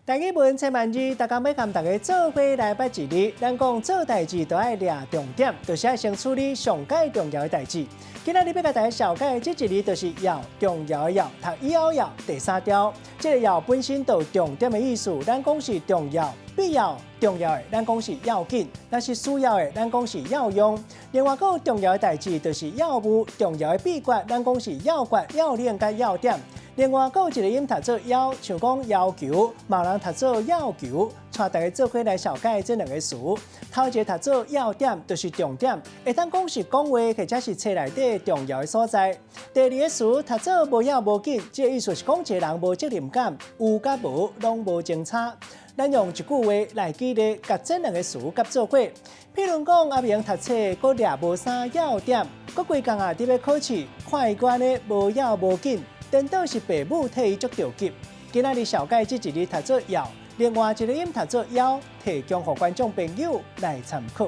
台語文千萬字，逐工欲共大家做伙來捌一字。咱講做代誌都愛掠重點，就是愛先處理上蓋重要的代誌。今仔日欲共大家紹介的這一字，就是要，重要的要，讀要要第三調。這個要本身就有重點的意思，咱講是重要、必要、重要的，咱講是要緊；若是需要的，咱講是要用。另外，閣有重要的代誌，就是要務、重要的秘訣，咱講是要訣、要領佮要點。另外，閣有一個音讀做要，像講要求，嘛有人讀做要求，帶大家做伙來紹介這兩個詞。頭一個讀做要點，就是重點，會當講是講話或者是冊內底重要的所在。第二個詞讀做無要無緊，這個意思是講一個人無責任感，有佮無攏無相差。咱用一句話來舉例，共這兩個詞佮做伙。譬如講，阿明讀冊閣掠無啥要點，閣規工啊佇欲考試，看伊閣按呢無要無緊。顛倒是爸母替伊足著急。今仔日紹介這一字讀做要，另外一個音讀做腰，提供予觀眾朋友來參考。